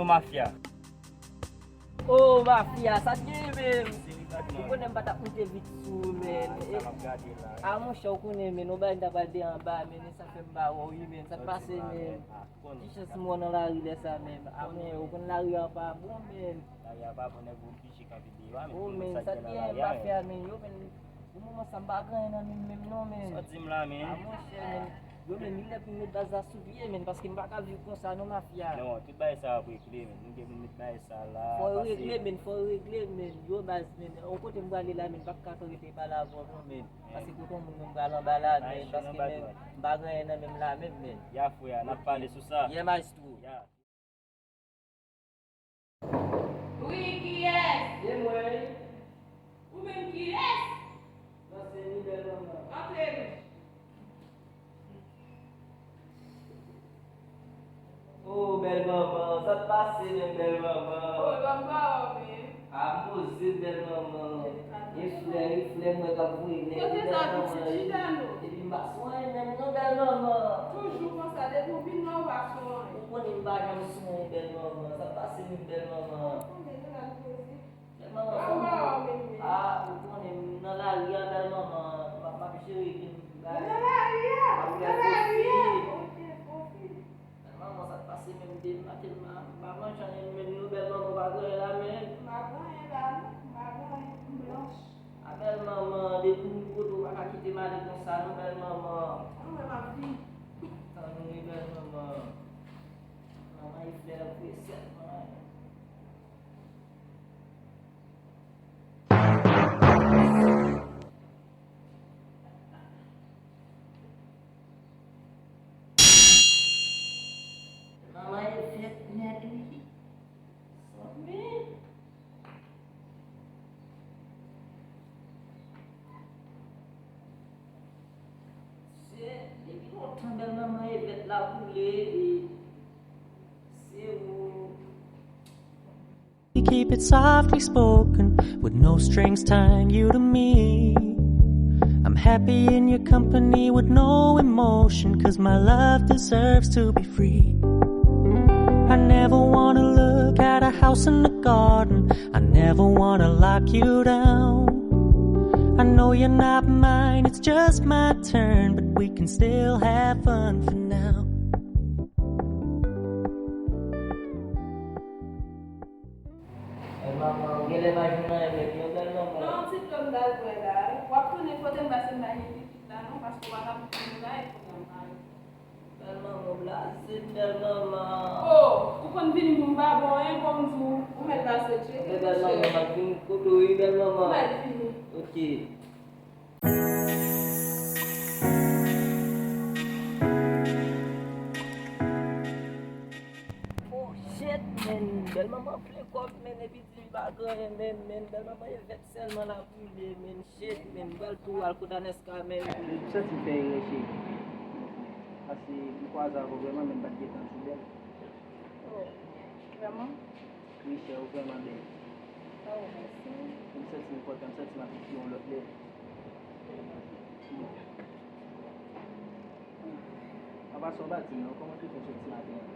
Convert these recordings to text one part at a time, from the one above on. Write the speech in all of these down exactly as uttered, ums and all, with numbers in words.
Mafya. Oh, mafya, sa t genyen menm? Ou konnen m pa t ap moute vit sou ou, men. A, monchè, ou konnen, men, yon bagay m ta pral de anba, men, e sa fè m pa wè w, wi, men. Sa t pase, men? Ki chans m wè w nan lari lè sa, men? A, men, ou konn lari a pa bon, men. Lari a pa bon, nèg oblije kanpe deyò a, men. Oh, men, sa t genyen, mafya, men, yo, men. Pou moman sa, m pa gen anyen nan men m menm non, men. Sa w di m la, men? A, monchè, men. Yo, men, li lè pou m met baz la sou pye, men, paske m pa ka viv konsa non, mafya. Non, tout bagay sa ap regle, men. Nou gen pou n met bagay sa la. Fò yo regle, men, fò yo regle, men. Yo, baz, men. Yon kote m prale la, men, m p ap ka rete pale avè w non, men. Paske kote yon moun, men, m pral anba la, men, paske, men, m pa gen anyen nan men m la menm, men. Ya, frè, n ap pale sou sa. Yeah, maestro. Ya. Wi, kiyès? Se mwen. Ou menm kiyès? Mwen se Nidèl manman. Antre, wi. Oh, bèl manman, sa t pase menm, bèl manman? Oh, ban m pawòl, wi. A, m poze, bèl manman. E flè, e flè, mwen k ap voye nèg, bèl manman. Epi m pa sou anyen menm non, bèl manman. Toujou konsa, depi w vin la, ou pa sou anyen. Ou konnen m pa janm sou anyen, bèl manman. Sa t pase menm, bèl manman? Bèl manman, fò m di. A, ou konnen m nan lari a, bèl manman. M ap, m ap jere vin bay. Ou nan lari a? Ou nan lari a? Ok, pwofit. Bèl manman, sa t pase menm de maten, m pa manje anyen menm non, bèl manman, pa gen anyen la menm. M pa gen anyen la non, m pa gen anyen, m blanch. A, bèl manman, depi m kote w pa ka kite m ale konsa non, bèl manman. Ou wè m ap vini. Tann wi, bèl manman. Manman, e flè ap voye sèlman. Manman, e fèt nèt wi. Sanble. Se depi lontan bèl manman Evèt la boule, e se ou. We keep it softly spoken, with no strings tying you to me. I'm happy in your company with no emotion, 'cause my love deserves to be free. I never wanna look at a house in the garden. I never wanna lock you down. I know you're not mine, it's just my turn, but we can still have fun for now. Bèl manman, ou genlè pa jwenn anyen menm non, bèl manman. Non, ti dlo m t al bwè la. W ap tounen kote m pase m pa gen pitit la non, paske w pa ka pou tounen la e kounye a m mare. Bèl manman, w blaze m, bèl manman. Oh, ou konn vini pou m pa bon, hein, pou m di w, ou mèt pase tcheke. Bèl manman, m ap vin kote w wi, bèl manman. Ou mèt vini. Ok. Oh shit, man. Bèl manman vle kòb, man, epi di m pa gen anyen menm, man. Bèl manman Evèt sèlman l ap boule, man. Shit, man. M pral tou al kot Aneska, man. M santi m fè erè, cheri. Paske m kwaze avè w vrèman, men m pa t gentan di w bèl. Oh, vrèman? Wi, chè, ou vrèman bèl. Oh, mèsi. M santi m kontan, m santi m ap ekri yon lòt lèt. An pasan, w pa di m non, kòman w te fè soti maten an?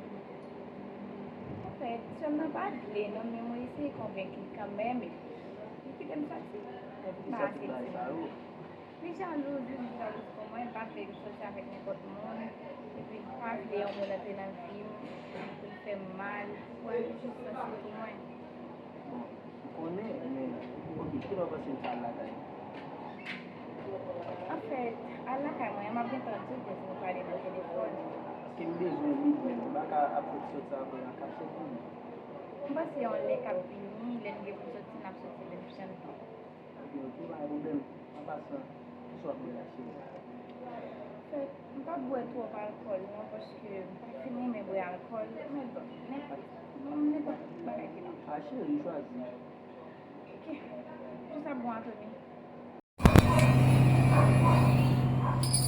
Anfèt, sè m nan pa t vle non, men mwen eseye konvenk li kanmenm, epi li kite m soti. Epi ki sa tout bagay sa yo? Li jalouz wi, li jalouz pou mwen, li pa vle m soti avèk nenpòt moun, epi li pa vle yon moun antre nan vi m pou l fè m mal, ou konprann, li jis santi l pou mwen. Bon, m konnen, men, oke, kilè w panse m ka al lakay ou? Anfèt, al lakay mwen an, m ap gentan di w, kounye a nou pale nan telefòn. Paske m bezwen w vit, men m pa ka ap soti, soti avè w an kachèt, non. M panse yon lè k ap vini, lè n gen pou soti, n ap soti menm jan. Ebyen, oke, pa gen pwoblèm. An pasan, kisa w ap bwè la, cheri? Anfèt, m p ap bwè twòp alkòl, non, paske m pa fin renmen bwè alkòl, men bon, nenpòt, bon, nenpòt bagay ki la. A, cheri, chwazi. Oke. Kisa bon, Anthony?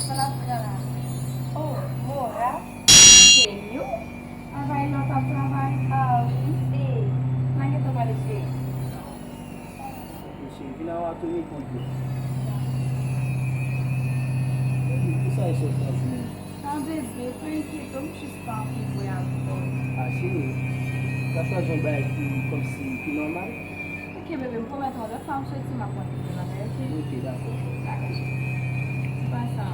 Sa l ap pran la? Oh, Mora, se you? Travay la, w t ap travay? A, wi. E, n a gentan pale, cheri. Mesye, vin awa Tony pou dlo. Baby, kisa e sòt la di menm? Non, bebe, pa enkyete w, m jis pa anvi bwè alkòl. A, cheri. N a chwazi yon bagay ki kòmsi ki nòmal. Ok, bebe, m pwomèt ou, lòt fwa m soti, m ap konn plis bagay, ok? Ok, dakò. Dakò. Se pa sa.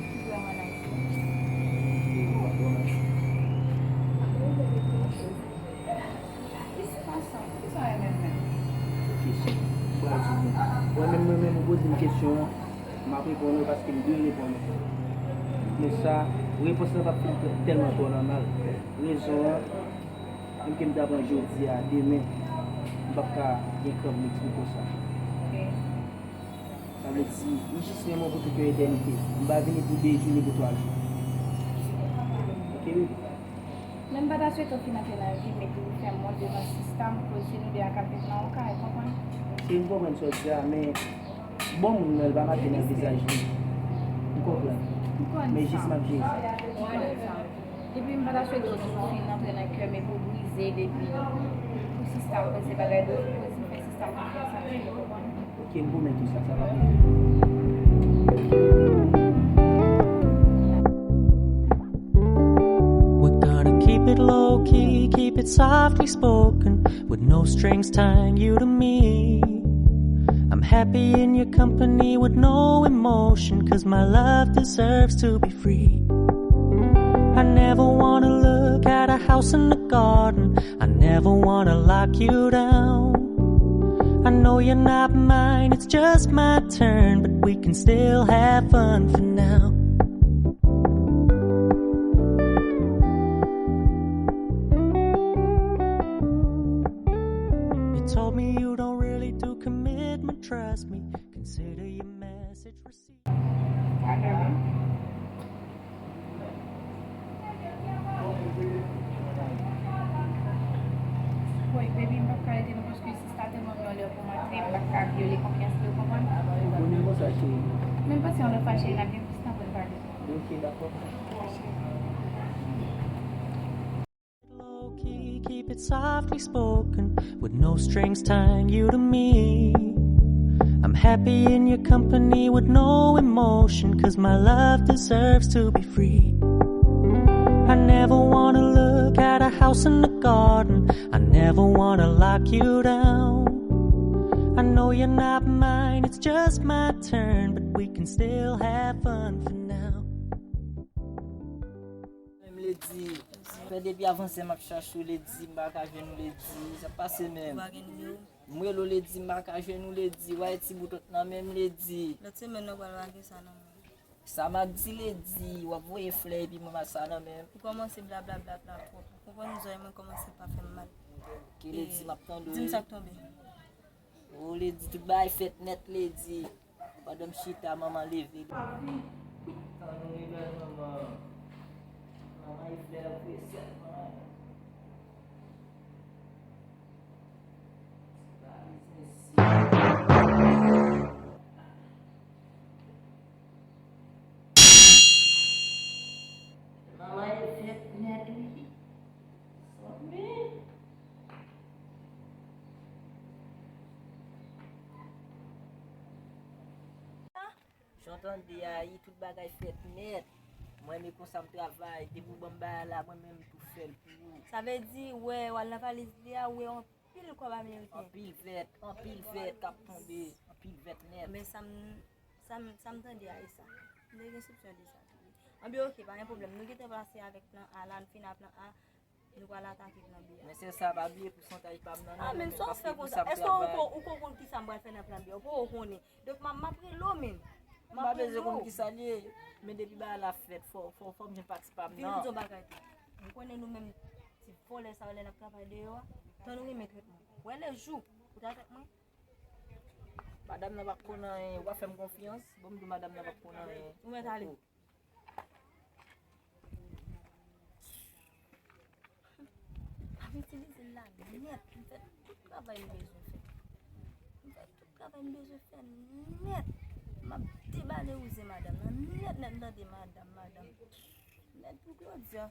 Ki vrèman nice. Ok, w ap bon nice. Ki se pa sa? Ki sa w renmen menm? Ok, cheri. Mwen menm, mwen menm, ou poze m kesyon an, m ap reponn ou paske m dwe reponn ou. Men sa, repons lan p ap fin tèlman twò nòmal. Rezon an, menm ke m ta pran jodi a, demen, m p ap ka gen kran pou m eksplike w sa. Ok. Sa vle di, m jis renmen w pou tout yon etènite. M pa vini pou de jou ni pou twa jou. Ok, baby? Men m pa ta swete w fin antre nan vi m epi w fè m wont devan sista m, koz se nou de a k ap viv nan yon kay, konprann? Cheri, m konprann sa w di a, men bon moun nan, li pa make nan vizaj li. M konprann. M konn sa. Men jis m ap jere sa. M konn sa. Epi m pa ta swete w fin antre nan kè m epi w brize l epi pou sista m panse bagay dwòl, pou fè sista m konfyans avè m, ou konprann? Ok, m pwomèt ou sa, sa va rive. We're gonna keep it low key, keep it softly spoken, with no strings tying you to me. I'm happy in your company with no emotion, 'cause my love deserves to be free. I never wanna look at a house in the garden. I never wanna lock you down. I know you're not mine, it's just my turn, but we can still have fun for now. You told me you don't really do commitment, trust me, consider your message received. Woy, baby, m p ap ka rete non, paske sista tèlman gen yon lè pou m antre, m p ap ka vyole konfyans li, ou konprann? Ou konnen konsa, cheri. Men pase yon lòt fwa, cheri, n ap gen plis tan pou n pale. Ok, dakò. Low key, keep it softly spoken, with no strings tying you to me. I'm happy in your company with no emotion, 'cause my love deserves to be free. I never wanna look at a house in the garden. I never wanna lock you down. I know you're not mine, it's just my turn, but we can still have fun for now. Menm Lady, fè depi avan yè m ap chache w Lady, m pa ka jwenn ou Lady, sa pase menm. Ou pa gen nimewo? M rele w Lady, m pa ka jwenn ou Lady, w a ti boutot nan men m Lady. Lòt semèn nan w pral lage sa nan men m. Sa m ap di Lady, w ap voye flè epi mwen pa sa nan men m. Ou kòmanse bla bla bla bla twòp. Ou konprann zòrèy mwen kòmanse pa fè m mal. Ki Lady, m ap tande w. Di m sa k tonbe. O Lady, tout bagay fèt nèt Lady. Pandan m chita, manman leve. Tann ou rive manman. Manman e flè ap voye sèlman. Manman e fèt nèt wi. Sòt men. Jan w tande a, tout bagay fèt nèt. Mwen menm konsa m travay, depi w ban m bagay la, mwen menm m tou fè l pou ou. Sa vle di, wè, w al nan valiz li a, wè anpil kòb ameriken. Anpil vèt, anpil vèt k ap tonbe, anpil vèt nèt. Men sa m, sa m, sa m tande a, e sa. M te gen soupsyon de sa tou wi. Anben, oke, pa gen pwoblèm. Nou gentan pase avèk plan A la, nou fini ak plan A. Nou pral atake plan B a. Men sè sa, pa bliye pousantaj pa m nan non. Ah, men sa w fè konsa? Èske ou ko, ou ko konn kisa m pral fè nan plan B a? Ou poko konnen. Donk, m ap, m ap rele w, men. M pa bezwen konn kisa l ye, men depi bagay la fèt, fò, fò, fò m jwenn pati pa m nan. Vin m di w bagay tou. Ou konnen nou menm, ti vòlè sa yo, lè n ap travay deyò a, tan nou renmen trèt mwen. Wè lejou, ou ta trèt mwen? Madanm nan p ap konn anyen, w ap fè m konfyans, bon, m di w madanm nan p ap konn anyen. Ou mèt ale. M ap itilize l la nèt. M fè tout travay m bezwen fè. M fè tout travay m bezwen fè nèt. M ap debale wouze madanm nan nèt, nèt, m tande madanm, madanm. Nèt pou Claudia.